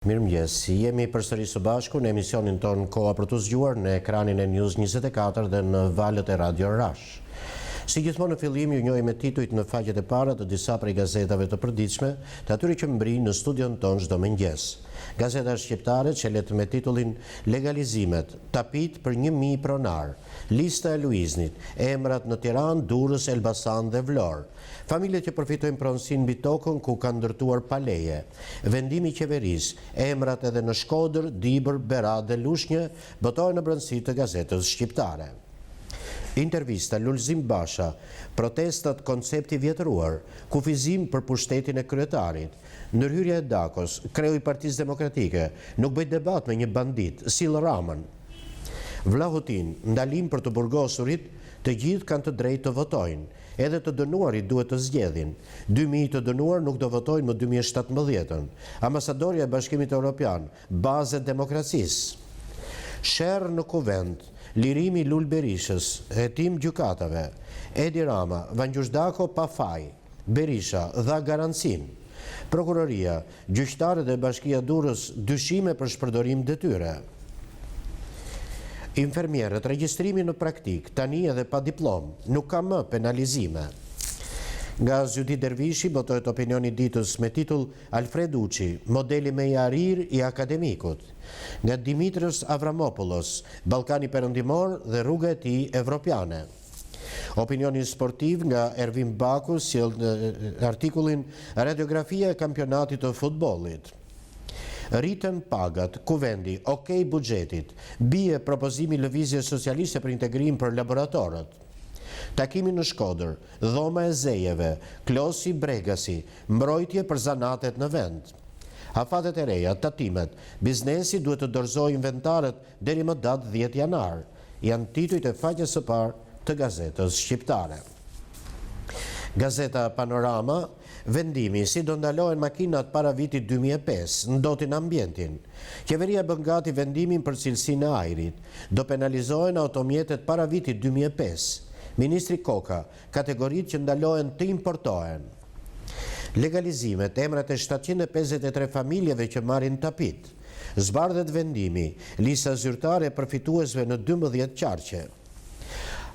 Mirëmëngjes, jemi përsëri së bashku në emisionin tonë Koha për t'u zgjuar në ekranin e News 24 dhe në valët e Radio Rash. Si gjithmonë në fillim ju njohim me titujt në faqet e para të disa prej gazetave të përditshme, të atyre që mbrijnë në studion tonë çdo mëngjes. Gazeta Shqiptare çelet me titullin Legalizimet, tapitë për 1000 pronarë, lista e Luiznit, emrat në Tiranë, Durrës, Elbasan dhe Vlorë. Familjet që përfitojnë pronësinë mbi tokën ku kanë ndërtuar pa leje. Vendimi i qeverisë, emrat edhe në Shkodër, Dibër, Berat dhe Lushnjë botohen në brendësi të Gazetës Shqiptare. Intervista, Lulzim Basha, Protestat koncept i vjetëruar, kufizim për pushtetin e kryetarit. Ndërhyrja e Dakos, kreu i Partisë Demokratike, Nuk bëj debat me një bandit, sill Ramën. Vlahutin, Ndalim për të burgosurit, të gjithë kanë të drejtë të votojnë. Edhe të dënuarit duhet të zgjedhin. 2000 të dënuar nuk do votojnë më 2017-ën. Ambasadorja e Bashkimit Europian, bazë e demokracisë. Sherr në Kuvend, lirimi i Lul Berishës, hetim gjykatave. Edi Rama, Vangjush Dako pa faj. Berisha, dha garancinë. Prokuroria, gjyqtarët dhe Bashkia Durrës dyshime për shpërdorim detyre. Infermierët, regjistrimi në praktikë, tani edhe pa diplomë, nuk ka më penalizime. Nga Zyhdi Dervishi botohet opinioni i ditës me titull Alfred Uçi, modeli më i arrirë i akademikut. Nga Dimitris Avramopoulos, Ballkani Perëndimor dhe rruga e tij evropiane. Opinioni sportiv nga Ervin Baku sjell artikullin Radiografia e kampionatit të futbollit. Rriten pagat, Kuvendi, ok buxhetit, bie propozimi i Lëvizjes Socialiste për Integrim për laboratorët. Takimi në Shkodër, Dhoma e Zejeve, Klosi Bregasi, mbrojtje për zanatet në vend. Afatet e reja, tatimet, biznesi duhet të dorëzojë inventarët deri më datë 10 janar, janë titujt e faqes së parë të gazetës shqiptare. Gazeta Panorama, vendimi si do ndalohen makinat para vitit 2005, ndotin ambientin. Qeveria bën gati vendimin për cilësinë e ajrit. Do penalizohen automjetet para vitit 2005. Ministri Koka, kategoritë që ndalohen të importohen. Legalizimet, emrat e 753 familjeve që marrin tapitë. Zbardhet vendimi, lista zyrtare e përfituesve në 12 qarqe.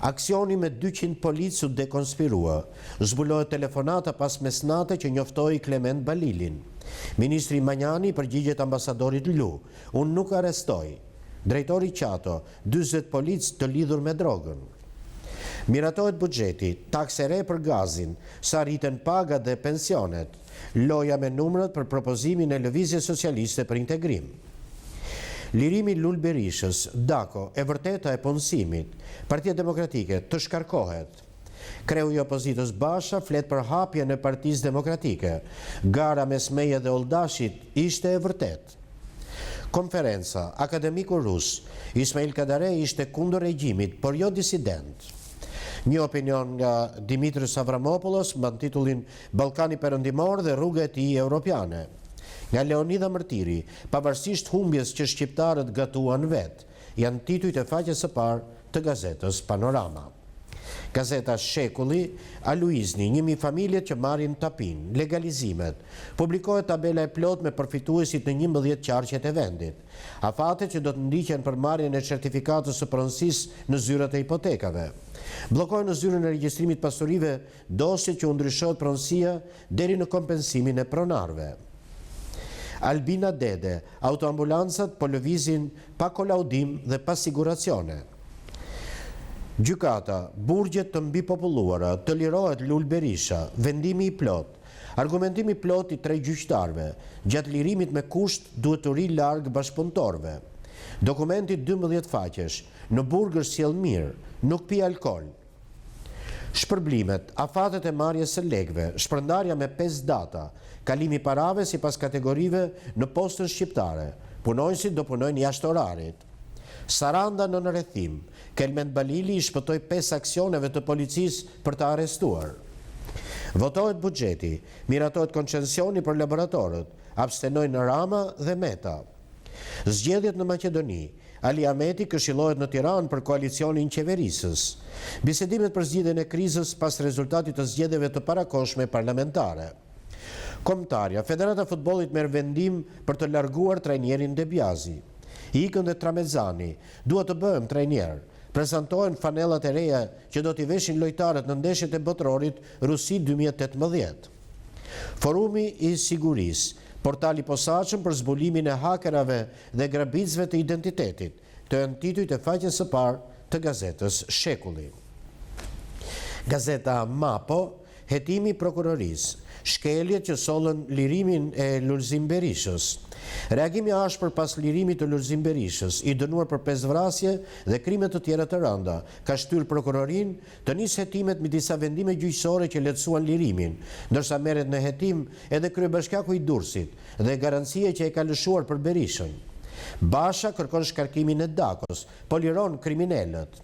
Aksioni me 200 policë u dekonspirua. Zbulohet telefonata pas mesnate që njoftoi Klement Balilin. Ministri Manjani përgjigjet ambasadorit Lu, unë nuk arrestoj. Drejtori Qato, 40 policë të lidhur me drogën. Miratohet buxheti, taksë e re për gazin, sa rriten pagat dhe pensionet. Loja me numrat për propozimin e Lëvizjes Socialiste për Integrim. Lirimi i Lul Berishës, Dako, e vërteta e punësimit. Partia Demokratike, të shkarkohet. Kreu i opozitës Basha flet për hapjen e Partisë Demokratike. Gara mes meje dhe Olldashit ishte e vërtetë. Konferenca, akademiku rus, Ismail Kadare ishte kundër regjimit, por jo disident. Një opinion nga Dimitris Avramopoulos mban titullin Ballkani Perëndimor dhe rruga e tij europiane. Nga Leonidha Mërtiri, pavarësisht humbjes që shqiptarët gatuan vetë, janë titujt e faqes së parë të gazetës Panorama. Gazeta Shekulli, Aluizni, 1000 familjet që marrin tapinë, legalizimet. Publikohet tabela e plotë me përfituesit në 11 qarqet e vendit. Afatet që do të ndiqen për marrjen e certifikatës së pronësisë në zyrat e hipotekave. Bllokohen në zyrën e regjistrimit pasurive dosjet që u ndryshohet pronësia deri në kompensimin e pronarëve. Albina Dede, autoambulancat po lëvizin pa kolaudim dhe pa siguracione. Gjykata, burgjet të mbipopulluara, të lirohet Lul Berisha, vendimi i plotë. Argumentimi i plotë i tre gjyqtarëve, gjatë lirimit me kusht duhet të rrijë larg bashkëpunëtorëve. Dokumenti 12 faqesh, në burg është sjellë mirë, nuk pi alkool. Shpërblimet, afatet e marrjes së lekëve, shpërndarja me 5 data, kalimi i parave sipas kategorive në postën shqiptare, punonjësit do punojnë jashtë orarit. Saranda nën rrethim, Kelmend Balili i shpëtoi 5 aksioneve të policisë për ta arrestuar. Votohet buxheti, miratohet koncensioni për laboratorët, abstenojnë Rama dhe Meta. Zgjedhjet në Maqedoni, Ali Ahmeti këshillohet në Tiranë për koalicionin qeverisës. Bisedimet për zgjidhjen e krizës pas rezultatit të zgjedhjeve të parakohshme parlamentare. Kombëtarja, Federata e Futbollit merr vendim për të larguar trajnierin De Biazi. Ikën dhe Tramezzani, Dua të bëhem trajnier. Prezantohen fanellat e reja që do t'i veshin lojtarët në ndeshjet e Botërorit Rusi 2018. Forumi i Sigurisë, portal i posaçëm për zbulimin e hakerave dhe grabitësve të identitetit. Këto janë titujt e faqes së parë të gazetës Shekulli. Gazeta Mapo, Hetimi i prokurorisë, shkeljet që sollën lirimin e Lulzim Berishës. Reagimi i ashpër pas lirimit të Lulzim Berishës, i dënuar për pesë vrasje dhe krime të tjera të rënda, ka shtyrë prokurorinë të nisë hetimet mbi disa vendime gjyqësore që lehtësuan lirimin, ndërsa merret në hetim edhe kryebashkiaku i Durrësit dhe garancia që e ka lëshuar për Berishën. Basha kërkon shkarkimin e Dakos, po liron kriminelët.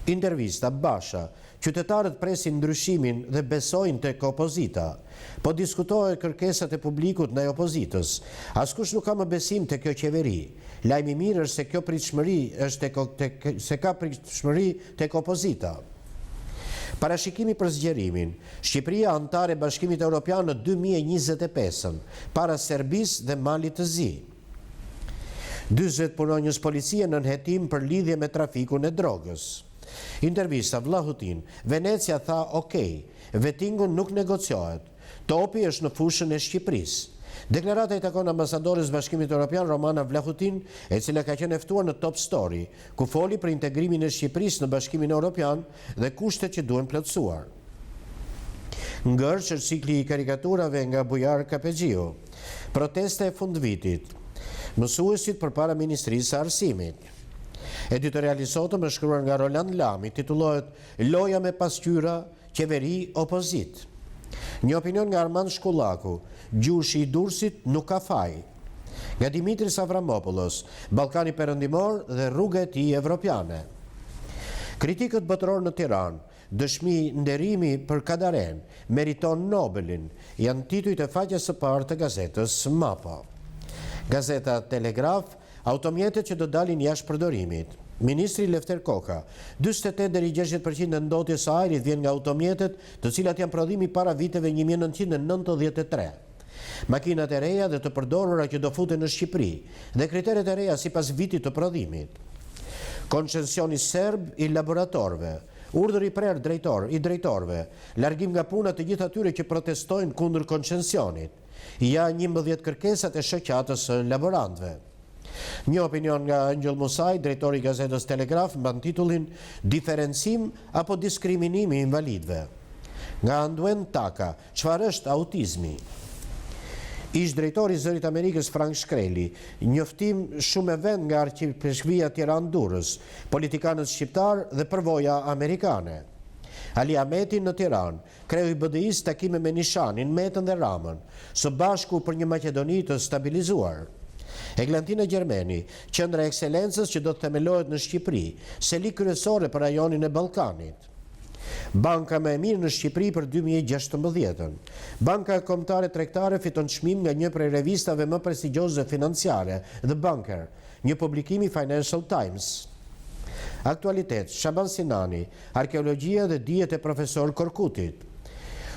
Intervista, Basha, Qytetarët presin ndryshimin dhe besojnë tek opozita. Po diskutohen kërkesat e publikut ndaj opozitës. Askush nuk ka më besim te kjo qeveri. Lajm i mirë është se kjo pritshmëri është tek se ka pritshmëri tek opozita. Parashikimi për zgjerimin, Shqipëria anëtare e Bashkimit Europian në 2025-ën, para Serbisë dhe Malit të Zi. 40 punonjës policie nën hetim për lidhje me trafikun e drogës. Intervista, Vlahutin, Venecia tha ok, Vetingu nuk negociohet. Topi është në fushën e Shqipërisë. Deklarata i takon ambasadores së Bashkimit Europian Romana Vlahutin, e cila ka qenë e ftuar në Top Story, ku foli për integrimin e Shqipërisë në Bashkimin Europian dhe kushtet që duhen plotësuar. Ngërç është cikli i karikaturave nga Bujar Kapexhiu. Protesta e fundvitit. Mësuesit përpara Ministrisë së Arsimit. Editoriali i sotëm është shkruar nga Roland Lami, titullohet Loja me pasqyra, qeveri, opozitë. Një opinion nga Armand Shkullaku, Gjushi i Durrësit nuk ka faj. Nga Dimitris Avramopoulos, Ballkani Perëndimor dhe rruga e tij evropiane. Kritikët botërorë në Tiranë, Dëshmi nderimi për Kadarenë, meriton Nobelin, janë titujt e faqes së parë të gazetës Mapo. Gazeta Telegraf, Automjetet që do dalin jashtë përdorimit. Ministri Lefter Koka, 48 deri 60 për qind e ndotjes së ajrit vjen nga automjetet, të cilat janë prodhimi para viteve 1993. Makinat e reja dhe të përdorura që do futen në Shqipëri dhe kriteret e reja sipas vitit të prodhimit. Koncensioni serb i laboratorëve. Urdhër i prerë drejtor, i drejtorëve, largim nga puna të gjithë atyre që protestojnë kundër koncensionit. Ja 11 kërkesat e shoqatës së laborantëve. Një opinion nga Ëngjëll Musaj, drejtori i gazetës Telegraf, mban titullin Diferencim apo diskriminim i invalidëve. Nga Anduen Taka, Çfarë është autizmi? Ish-drejtori i Zërit të Amerikës Frank Shkreli, njoftim shumë me vend nga Arqipeshkvia Tiranë-Durrës, politikanët shqiptarë dhe përvoja amerikane. Ali Ahmeti në Tiranë, kreu i BDI-së takime me Nishanin, Metën dhe Ramën, së bashku për një Maqedoni të stabilizuar. Eglantina Gjermeni, qendra e ekselencës që do të themelohet në Shqipëri, seli kryesore për rajonin e Ballkanit. Banka më e mirë në Shqipëri për 2016-ën. Banka Kombëtare Tregtare fiton çmim nga një prej revistave më prestigjioze financiare, The Banker, një publikim i Financial Times. Aktualitet, Shaban Sinani, Arkeologjia dhe dijet e profesor Korkutit.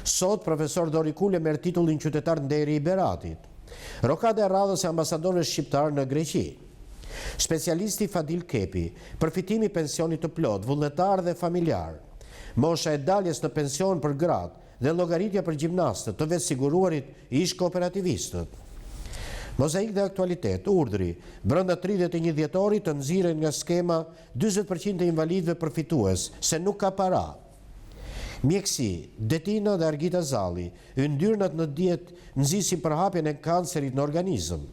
Sot, profesor Dhori Kule merr titullin Qytetar Nderi i Beratit. Rokada e radhës e ambasadorëve shqiptarë në Greqi. Specialisti Fadil Kepi, përfitimi i pensionit të plotë, vullnetar dhe familjar. Mosha e daljes në pension për gratë dhe llogaritja për gjimnastët, të vetësiguruarit, ish-kooperativistët. Mozaik dhe aktualitet, urdhri, brenda 31 dhjetorit të nxirren nga skema 40% të invalidëve përfitues, se nuk ka para. Mjekësi, Detina dhe Argita Zalli, yndyrnat në dietë nxisin përhapjen e kancerit në organizëm.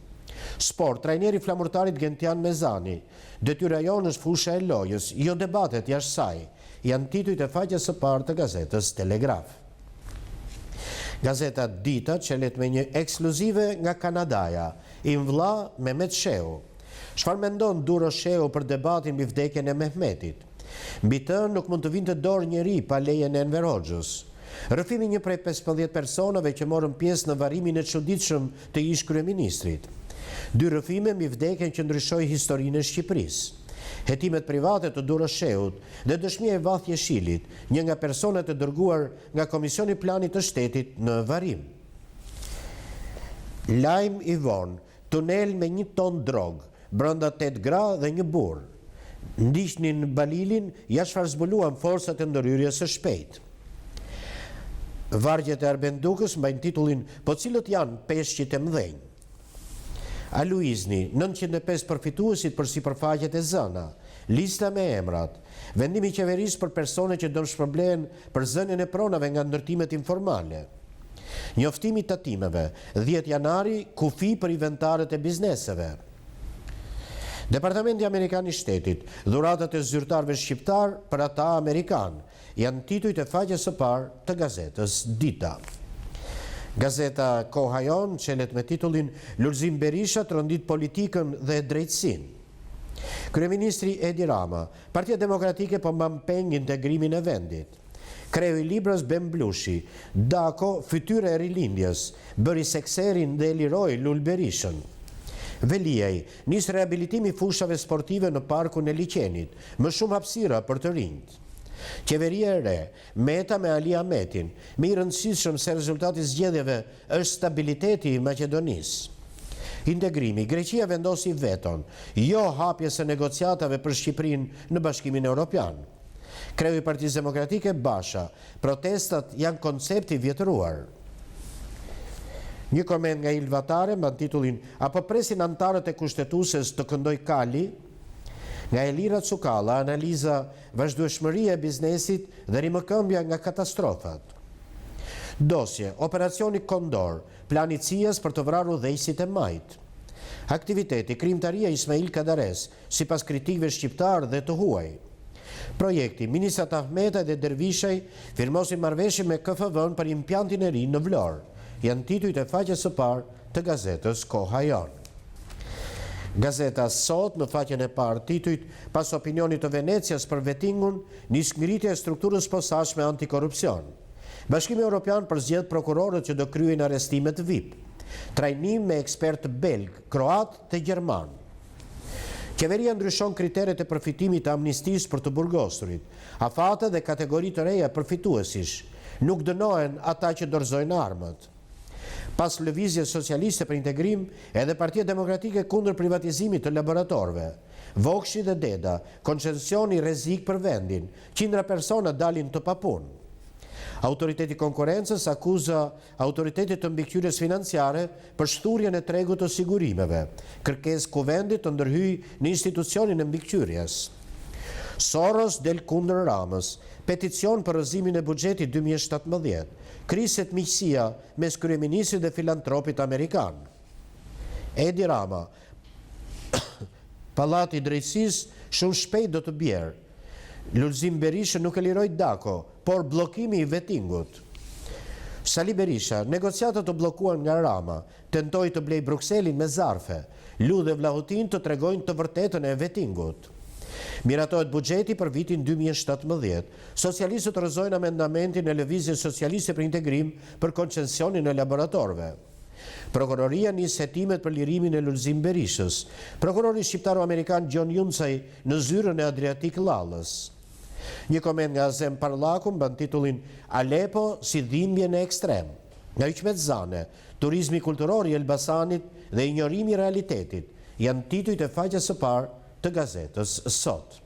Sport, trajneri i Flamurtarit Gentian Mezani, detyra jonë është fusha e lojës, jo debatet jashtë saj, janë titujt e faqes së parë të gazetës Telegraf. Gazeta Dita çelet me një ekskluzive nga Kanadaja, Im vëlla Mehmet Shehu. Çfarë mendon Duro Shehu për debatin mbi vdekjen e Mehmetit? Mbi të nuk mund të vinte dorë njeri pa lejen e Enver Hoxhës. Rrëfimi i një prej 15 personave që morën pjesë në varrimin e çuditshëm të ish-kryeministrit. Dy rrëfime mbi vdekjen që ndryshoi historinë e Shqipërisë. Hetimet private të Duro Shehut dhe dëshmia e Vath Jeshilit, një nga personat e dërguar nga Komisioni i Planit të Shtetit në varrim. Lajm i vonë, tunel me një ton drogë, brenda tetë gra dhe një burrë. Ndiqnin Balilin, ja çfarë zbuluan forcat e ndërhyrjes së shpejtë. Vargjet e Arben Dukës mbajnë titullin Po cilët janë peshqit e mëdhenj? Aluizni, 905 përfituesit për sipërfaqet e zëna. Lista me emrat. Vendimi i qeverisë për persona që dëmshpërblehen për zënien e pronave nga ndërtimet informale. Njoftimi i tatimeve, 10 janari, kufi për inventarët e bizneseve. Departamenti Amerikan i Shtetit, dhuratat e zyrtarëve shqiptarë për ata amerikanë, janë titujt e faqes së parë të gazetës Dita. Gazeta Koha Jonë çelet me titullin Lulzim Berisha trondit politikën dhe drejtësinë. Kryeministri Edi Rama, Partia Demokratike po mban peng integrimin e vendit. Kreu i Librës Ben Blushi, Dako, fytyra e Rilindjes, bëri sekserin dhe e liroi Lul Berishën. Veliaj, nis rehabilitimi i fushave sportive në Parkun e Liqenit, më shumë hapësira për të rinjtë. Qeveria e re, Meta me Ali Ahmetin, më i rëndësishëm se rezultati i zgjedhjeve është stabiliteti i Maqedonisë. Integrimi, Greqia vendosi veton, jo hapjes së negociatave për Shqipërinë në Bashkimin Europian. Kreu i Partisë Demokratike, Basha, protestat janë koncept i vjetëruar. Një koment nga Ilva Tare mban titullin A po presin anëtarët e Kushtetueses të këndojë kali? Nga Elira Cukalla, analiza Vazhdueshmëria e biznesit dhe rimëkëmbja nga katastrofat. Dosje, Operacioni Kondor, plani i CIA-s për të vrarë udhëheqësit e majtë. Aktiviteti, Krijimtaria e Ismail Kadaresë, sipas kritikëve shqiptarë dhe të huaj. Projekti, Ministrat Ahmetaj dhe Dervishaj firmosin marrëveshje me KfW-në për impiantin e ri në Vlorë, janë titujt e faqes së parë të gazetës Koha Jonë. Gazeta Sot në faqen e parë titujt Pas opinionit të Venecias për Vetingun, nis ngritja e strukturës posaçme antikorrupsion. Bashkimi Europian përzgjedh prokurorët që do kryejnë arrestimet VIP. Trajnim me ekspertë belgë, kroatë dhe gjermanë. Qeveria ndryshon kriteret e përfitimit të amnistisë për të burgosurit, afate dhe kategori të reja përfituesish. Nuk dënohen ata që dorëzojnë armët. Pas Lëvizjes Socialiste për Integrim, edhe Partia Demokratike kundër privatizimit të laboratorëve. Vokshi dhe Deda, koncesioni rrezik për vendin, qindra persona dalin të papunë. Autoriteti i Konkurrencës akuza Autoritetit të Mbikëqyrjes Financiare për shthurjen e tregut të sigurimeve, kërkesë Kuvendit të ndërhyjë në institucionin e mbikëqyrjes. Soros del kundër Ramës, peticion për rrëzimin e buxhetit 2017, kriset miqësia mes kryeministrit dhe filantropit amerikan. Edi Rama, Pallati i Drejtësisë shumë shpejt do të bjerë. Lulzim Berishën nuk e liroi Dako, por bllokimi i vetingut. Sali Berisha, negociatat u bllokuan nga Rama, tentoi të blejë Brukselin me zarfe. Lu dhe Vlahutin të tregojnë të vërtetën e vetingut. Miratohet buxheti për vitin 2017. Socialistët rrëzojnë amendamentin e Lëvizjes Socialiste për Integrim për koncesionin e laboratorëve. Prokuroria nis hetimet për lirimin e Lulzim Berishës. Prokurori shqiptaro-amerikan Gjon Juncaj në zyrën e Adriatik Llallës. Një koment nga Azem Parllaku mban titullin Alepo si dhimbje në ekstrem. Nga Hyqmet Zane, Turizmi kulturor i Elbasanit dhe injorimi i realitetit janë titujt e faqes së parë të gazetës Sot.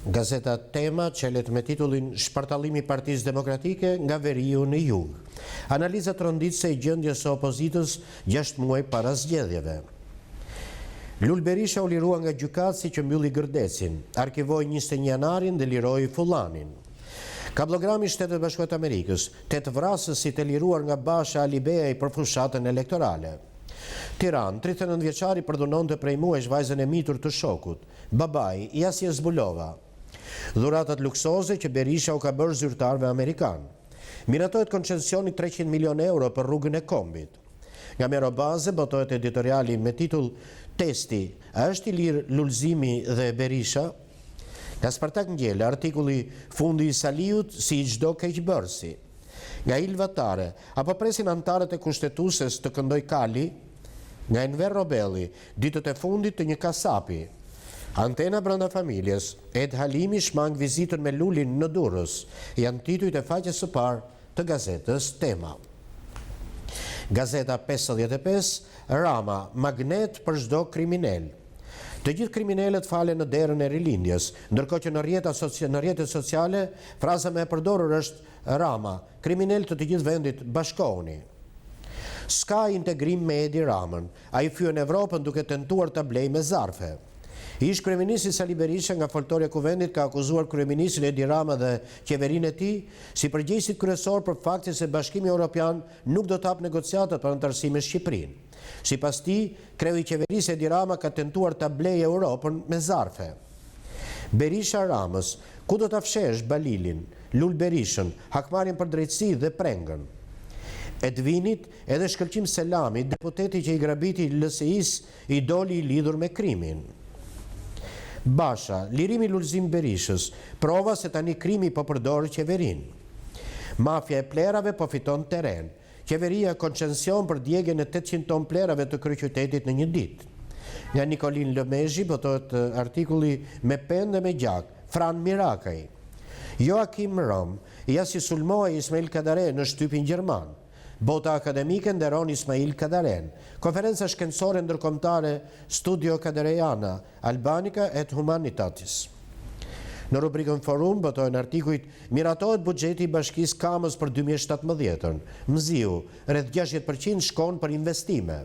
Gazeta Tema çelet me titullin Shpartallimi i Partisë Demokratike nga veriu në jug. Analiza tronditëse e gjendjes së opozitës gjashtë muaj para zgjedhjeve. Lul Berisha u lirua nga gjykatësi që mbylli Gërdecin, arkivoi 21 janarin dhe liroi Fullanin. Kabllogrami i Shteteve të Bashkuara të Amerikës, tetë vrasësit e liruar nga Basha Alibeaj për fushatën elektorale. Tiranë, 39 vjeçari përdhunonte prej muajsh vajzën e mitur të shokut. Babai, ja si e zbulova. Dhuratat luksoze që Berisha u ka bërë zyrtarëve amerikanë. Miratohet koncesioni 300 milionë euro për rrugën e kombit. Nga Mero Baze botohet editoriali me titull Testi, a është i lirë Lulzimi dhe Berisha? Nga Spartak Ngjela, artikulli Fundi i Saliut si i çdo keqbërësi. Nga Ilva Tare, a po presin anëtarët e Kushtetueses të këndojë kali? Nga Enver Robelli, ditët e fundit të një kasapi. Antena brenda familjes, Ed Halimi shmang vizitën me Lulin në Durrës, janë titujt e faqes së parë të gazetës Tema. Gazeta 55, Rama, magnet për çdo kriminel. Të gjithë kriminelët falen në derën e Rilindjes, ndërkohë që në rrjeta në rrjetet sociale fraza më e përdorur është Rama, kriminelë të të gjithë vendit, bashkohuni. S'ka integrim me Edi Ramën, ai fyen Evropën duke tentuar ta blejë me zarfe. Ish-kryeministri Sali Berisha nga foltorja e Kuvendit ka akuzuar kryeministrin Edi Rama dhe qeverinë e tij si përgjegjësit kryesorë për faktin se Bashkimi Europian nuk do të hapë negociatat për anëtarësim me Shqipërinë. Sipas tij, kreu i qeverisë Edi Rama ka tentuar ta blejë Europën me zarfe. Berisha Ramës, Ku do ta fshehësh Balilin, Lul Berishën, Hakmarrjen për drejtësi dhe Prengën? Edvinit, edhe Shkëlqim Selami, deputeti që i grabiti LSI-së, i doli i lidhur me krimin. Basha, Lirimi i Lulzim Berishës, prova se tani krimi po përdor qeverinë. Mafia e plerave po fiton terren. Qeveria koncension për djegien e 800 ton plerave të kryeqytetit në një ditë. Nga Nikolin Lëmezhi botohet artikulli Me pendë dhe me gjak, Fran Mirakaj. Joakim Rom, ja si sulmohej Ismail Kadare në shtypin gjerman. Bota akademike nderon Ismail Kadarenë. Konferenca shkencore ndërkombëtare Studio Kadareiana, Albanica et Humanitatis. Në rubrikën Forum botohen artikujt Miratohet buxheti i Bashkisë Kamëz për 2017-ën. Mziu, rreth 60% shkon për investime.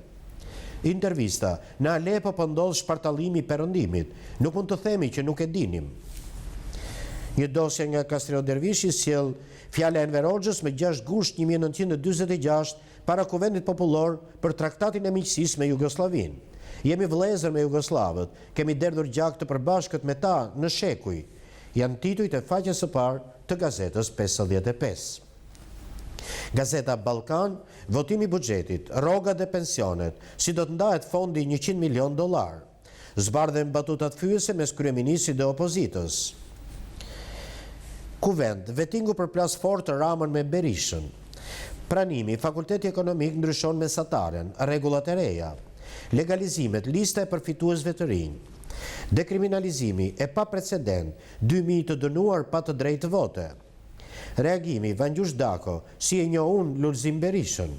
Intervista, Në Alepo po ndodh shpartallimi i Perëndimit. Nuk mund të themi që nuk e dinim. Një dosje nga Kastriot Dervishi sjell Fjala e Enver Hoxhës më 6 gusht 1946 para Kuvendit Popullor për Traktatin e Miqësisë me Jugosllavinë. Jemi vëllezër me jugosllavët, kemi derdhur gjak të përbashkët me ta në shekuj. Janë titujt e faqes së parë të gazetës 55. Gazeta Ballkan, votimi i buxhetit, rrogat dhe pensionet, si do të ndahet fondi 100 milion dollar. Zbardhen batutat fyese mes kryeministrit dhe opozitës. Kuvend, Vetingu përplas fort Ramën me Berishën. Pranimi, Fakulteti Ekonomik ndryshon mesataren, rregullat e reja. Legalizimet, lista e përfituesve të rinj. Dekriminalizimi, e paprecedent, 2000 të dënuar pa të drejtë vote. Reagimi, Vangjush Dako, si e njoh unë Lulzim Berishën.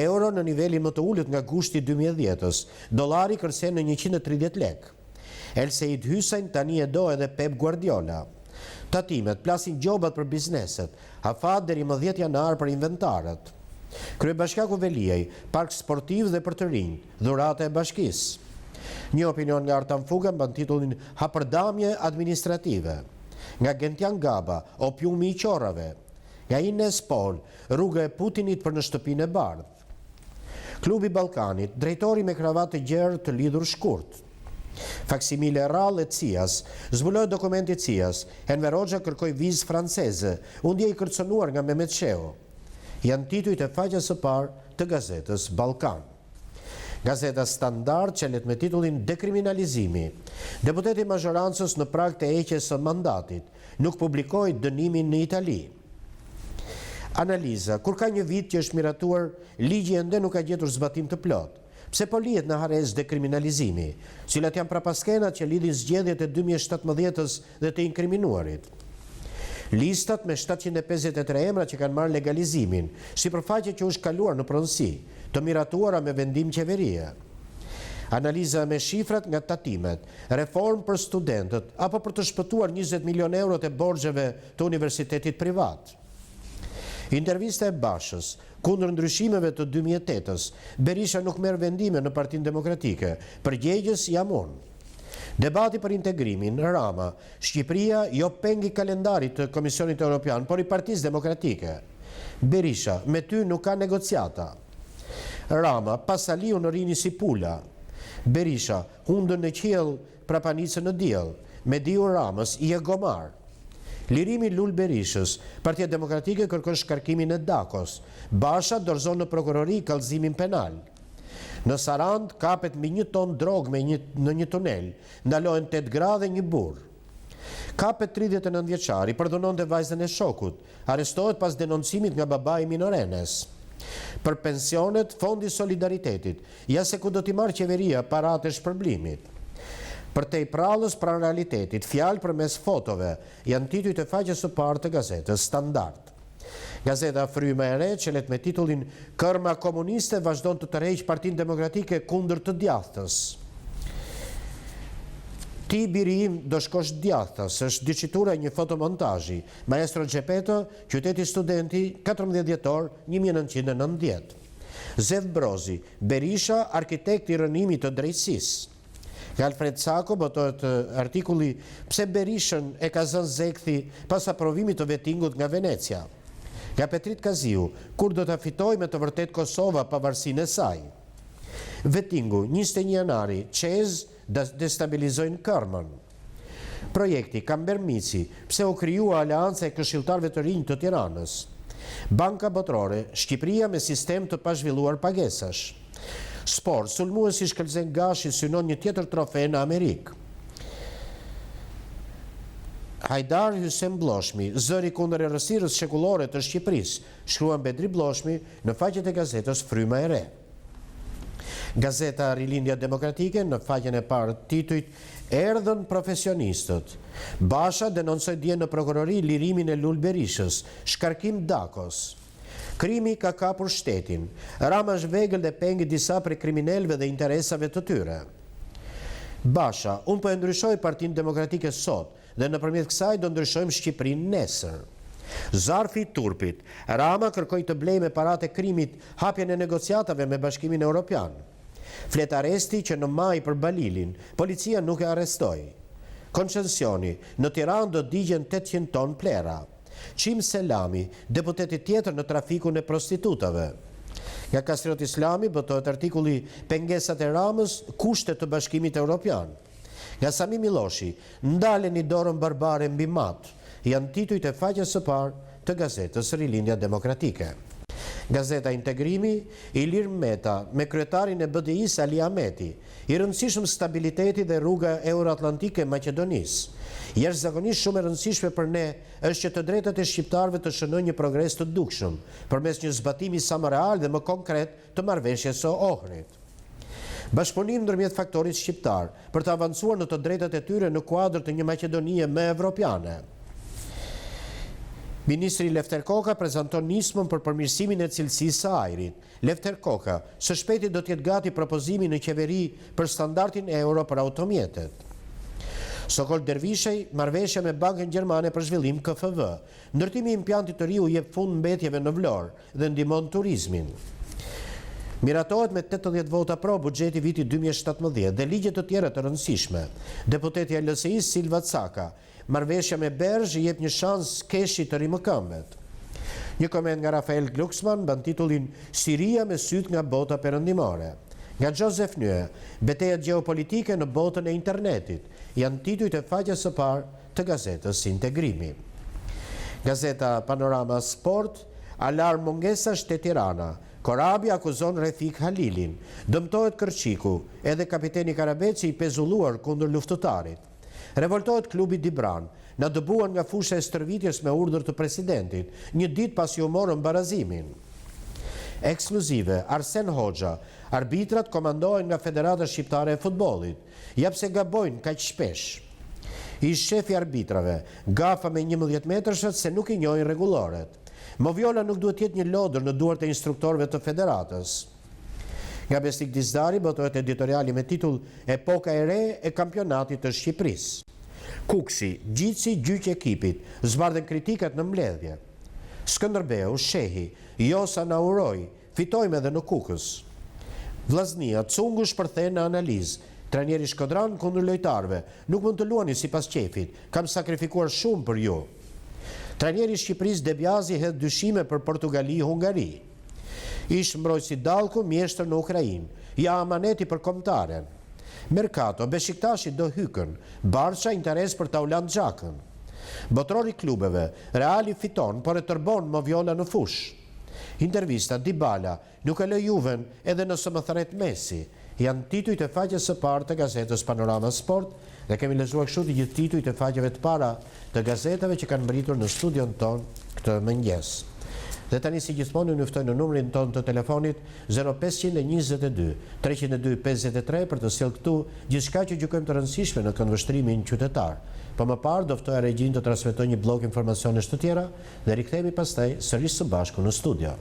Euro në nivelin më të ulët nga gushti 2010-ës, dollari kërcen në 130 lekë. Elseid Hysajn tani e do edhe Pep Guardiola. Tatimet, plasin gjobat për bizneset, afat deri më 10 janar për inventarët. Kryebashkiaku Veliaj, park sportiv dhe për të rinj, dhurata e bashkisë. Një opinion nga Artan Fuga mban titullin Hapërdamje administrative. Nga Gentian Gaba, opiumi i qorrave. Nga Ines Pol, rruga e Putinit për në shtëpinë e bardhë. Klubi i Ballkanit, drejtori me kravatë të gjerë të lidhur shkurt. Faksimile e rrallë e CIA-s, zbulohet dokumenti i CIA-s, Enver Hoxha kërkoi vizë franceze, u ndje i kërcënuar nga Mehmet Shehu. Janë titujt e faqes së parë të gazetës Ballkan. Gazeta Standard çelet me titullin Dekriminalizimi. Deputeti i mazhorancës në prag të heqjes së mandatit, nuk publikoi dënimin në Itali. Analiza, kur ka një vit që është miratuar, ligji ende nuk ka gjetur zbatim të plotë. Pse po lihet në harresë dekriminalizimi? Cilat janë prapaskenat që lidhin zgjedhjet e 2017-ës dhe të inkriminuarit? Listat me 753 emra që kanë marrë legalizimin, sipërfaqe që u është kaluar në pronësi, të miratuara me vendim qeverie. Analiza me shifrat nga tatimet, reformë për studentët apo për të shpëtuar 20 milion eurot e borxheve të universitetit privat. Intervista e Bashës, kundër ndryshimeve të 2008-ës, Berisha nuk merr vendime në Partinë Demokratike, përgjegjës jam unë. Debati për integrimin, Rama, Shqipëria jo peng i kalendarit të Komisionit Europian, por i Partisë Demokratike. Berisha, me ty nuk ka negociata. Rama, pa Saliun rrini si pula. Berisha, hundën në qiell, prapanicën në diell. Mediu Ramës, je gomar. Lirimi Lul Berishës, Partia Demokratike kërkon shkarkimin e Dakos. Basha dorëzon në prokurori kallëzimin penal. Në Sarandë kapet mbi një ton drogë me një në një tunel, ndalohen 8 gra dhe një burrë. Kapet 39 vjeçari, përdhunonte vajzën e shokut, arrestohet pas denoncimit nga babai i minorenes. Për pensionet, Fondi i Solidaritetit, ja se ku do t'i marrë qeveria paratë e shpërblimit. Përtej prallës pranë realitetit, fjalë përmes fotove, janë titujt e faqes së parë të gazetës Standard. Gazeta Fryma e Re çelet me titullin Kërma komuniste vazhdon të tërheqë Partinë Demokratike kundër të djathtës. Ti, biri im, do shkosh djathtas, është diçitura e një fotomontazhi. Maestro Gepetto, Qyteti Studenti, 14 dhjetor 1990. Zef Brozi, Berisha, arkitekt i rrënimit të drejtësisë. Nga Alfred Cako botohet artikulli Pse Berishën e ka zënë zekthi pas aprovimit të vetingut nga Venecia. Nga Petrit Kaziu, Kur do ta fitojë me të vërtetë Kosova pavarësinë e saj? Vetingu, 21 janari, CEZ destabilizojnë kërmën. Projekti, Kamber Mici, pse u krijua Aleanca e Këshilltarëve të Rinj të Tiranës? Banka Botërore, Shqipëria me sistem të pazhvilluar pagesash. Sport, sulmuesi Shkëlzen Gashi synon një tjetër trofe në Amerikë. Hajdar Hysen Blloshmi, zëri kundër errësirës shekullore të Shqipërisë, shkruan Bedri Blloshmi në faqet e gazetës Fryma e Re. Gazeta Rilindja Demokratike në faqen e parë titujt Erdhën profesionistët. Basha denoncoi dje në prokurori lirimin e Lul Berishës, shkarkim Dakos. Krimi ka kapur shtetin. Rama është vegël dhe peng i disa prej kriminelëve dhe interesave të tyre. Basha, Unë po e ndryshoj Partinë Demokratike sot dhe nëpërmjet kësaj do ndryshojmë Shqipërinë nesër. Zarfi i turpit, Rama kërkoi të blejë me paratë e krimit hapjen e negociatave me Bashkimin Europian. Fletarresti që në maj për Balilin, policia nuk e arrestoi. Koncensioni, në Tiranë do digjen 800 ton plehra. Çim Selami, deputeti tjetër në trafikun e prostitutave. Nga Kastriot Islami botohet artikulli Pengesat e Ramës, kushte të Bashkimit Europian. Nga Sami Milloshi, Ndaleni dorën barbare mbi Mat, janë titujt e faqes së parë të gazetës Rilindja Demokratike. Gazeta Integrimi, Ilir Meta me kryetarin e BDI-së Ali Ahmeti, I rëndësishëm stabiliteti dhe rruga euroatlantike e Maqedonisë. Jashtëzakonisht shumë e rëndësishme për ne është që të drejtat e shqiptarëve të shënojnë një progres të dukshëm, përmes një zbatimi sa më real dhe më konkret të Marrëveshjes së Ohrit. Bashkëpunim ndërmjet faktorit shqiptar, për të avancuar në të drejtat e tyre në kuadër të një Maqedonie më evropiane. Ministri Lefter Koka prezanton nismën për përmirësimin e cilësisë së ajrit. Lefter Koka, Së shpejti do të jetë gati propozimi në qeveri për standardin euro për automjetet. Sokol Dervishaj, Marrëveshja me Bankën Gjermane për Zhvillim KfW. Ndërtimi i impiantit të ri u jep fund mbetjeve në Vlorë dhe ndihmon turizmin. Miratohet me 80 vota pro buxheti i vitit 2017 dhe ligje të tjera të rëndësishme. Deputetja e LSI-së Silva Caka, Marrëveshja me BERZH i jep një shans KESH-it të rimëkëmbet. Një koment nga Rafael Glucksmann mban titullin Siria me sytë nga bota perëndimore. Nga Joseph Nye, Betejat gjeopolitike në botën e internetit, janë titujt e faqes së parë të gazetës Integrimi. Gazeta Panorama Sport, Alarm mungesash te Tirana, Korabi akuzon Refik Halilin, dëmtohet Kërçiku, edhe kapiteni Karabeci i pezulluar kundër Luftëtarit. Revoltohet klubi Dibran, na dëbuan nga fusha e stërvitjes me urdhër të presidentit, një ditë pasi u morëm barazimin. Ekskluzive, Arsen Hoxha, Arbitrat komandohen nga Federata Shqiptare e Futbollit, ja pse gabojnë kaq shpesh. Ish-shefi i arbitrave, Gafa me 11 metërshët se nuk i njohin rregulloret. Moviola nuk duhet të jetë një lodër në duart e instruktorëve të Federatës. Nga Besnik Dizdari botohet editoriali me titull Epoka e re e kampionatit të Shqipërisë. Kukësi, Gjici gjyq ekipit, zbardhen kritikat në mbledhje. Skënderbeu, Shehi, Josa na uroi, fitojmë edhe në Kukës. Vllaznia, Cungu shpërthen në analizë, trajneri shkodran kundër lojtarëve, nuk mund të luani sipas qejfit, kam sakrifikuar shumë për ju. Trajneri i Shqipërisë De Biazi hedh dyshime për Portugali-Hungari. Ish-mbrojtësi Dallku mjeshtër në Ukrainë, ja amaneti për kombëtaren. Merkato, Beshiktashi do Hykën, Barça interes për Taulant Xhakën. Botërori i klubeve, Reali fiton, por e tërbon Moviola në fushë. Intervista, Dybala, Nuk e lë Juven edhe nëse më thërret Messi. Janë titujt e faqes së parë të gazetës Panorama Sport dhe kemi lexuar kështu të gjithë titujt e faqeve të para të gazetave që kanë mbërritur në studion tonë këtë mëngjes. Dhe tani si gjithmonë unë ju ftoj në numrin tonë të telefonit 0522 302 53 për të sjellë këtu gjithçka që gjykojmë të rëndësishme në këndvështrimin qytetar. Po më parë do ftoja regjinë të transmetojë një bllok informacionesh të tjera dhe rikthehemi pastaj sërish së bashku në studio.